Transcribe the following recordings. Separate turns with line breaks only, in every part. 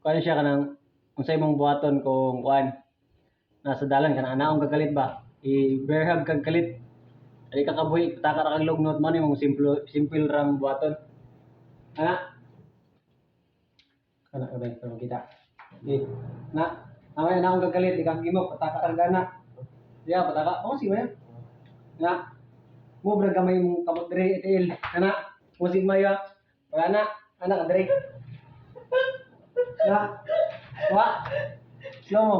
Kuan siya kanang unsay imong buhaton kung kuan nasa dalan kana anaong kagalit ba? I bear hug kag kalit. Dili ka kabuhi, pataka ra kag lugnot mo ni mong simple simple rang buhaton. Ana. Kana ka ba para makita? Okay. Na, amay anaong kagalit, di ka gimo, pataka ra gana. Ya, pataka. Oh, sige ba? Na. Mo bra gamay mong kamot diri tiil. Ana, musig mayo. Wala na. Ana ka diri. Na. Wa. Slow mo.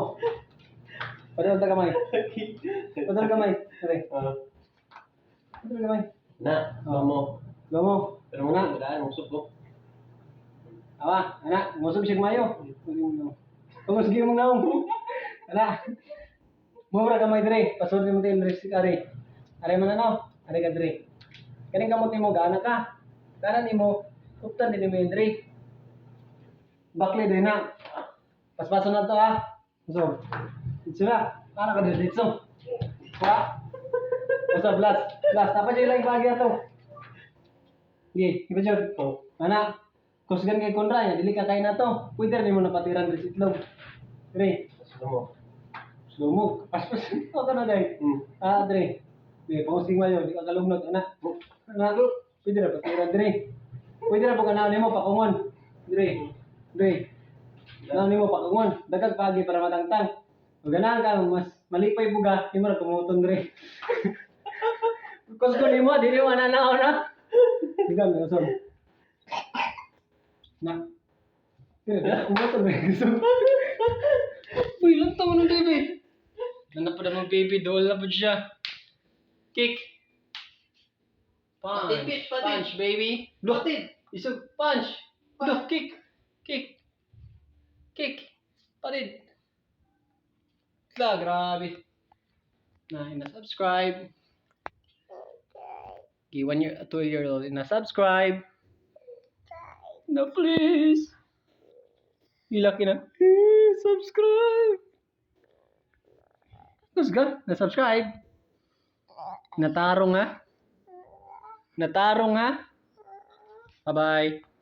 Padol ta gamay. Padol gamay. Diri.
Ah.
Padol gamay.
Na, mo.
Slow mo.
Pero mo na, daan mo suko.
Awa, ana, ngusog siya mayo. Tungos gyud mong naong. Ana. Mo bra gamay diri. Pasod nimo tiil diri si ari. Ari man ano? Ari ka diri. Kaning kamot nimo gaana ka. Kana nimo uptan din nimo yung diri. Bakli din na. Paspaso na to ah. Usog. Ditso na. Para ka diri ditso. Wa. Usog last. Last. Apa siya lang bagay ato? Sige, iba jud.
Oh.
Ana, kusgan kay kontra ya, dili ka kay na to. Pwede rin mo napatiran diri sa itlog. Diri,
Slow mo.
Slow mo. Paspas. O ka na dai. Ah, diri. Di pausing mayo, di ka kalugnot ana. Ana, pwede ra patiran diri. Pwede ra po kanaon nimo pakungon. Diri. Diri. Kanaon nimo pakungon. Dagag pagi para matangtang. Ug ganahan ka mas malipay buga, imo ra kumuton diri. Kusgon nimo, dili mo ananaon na. Diga mo usog. Na. Dili, kumuton diri. Uy, ilang taon ng baby? Nana pa naman baby, dool na po siya. Kick. Punch.
Patid, patid.
Punch, baby. Look. Isog, punch. Look, kick. Kick. Kick. Patid. La, grabe. Na, ina-subscribe. Gi 1 year, 2 year old, ina-subscribe. Na, please. Ilaki na. Eh, subscribe. Kusga, na-subscribe. Natarong ha. Natarong ha. Bye-bye.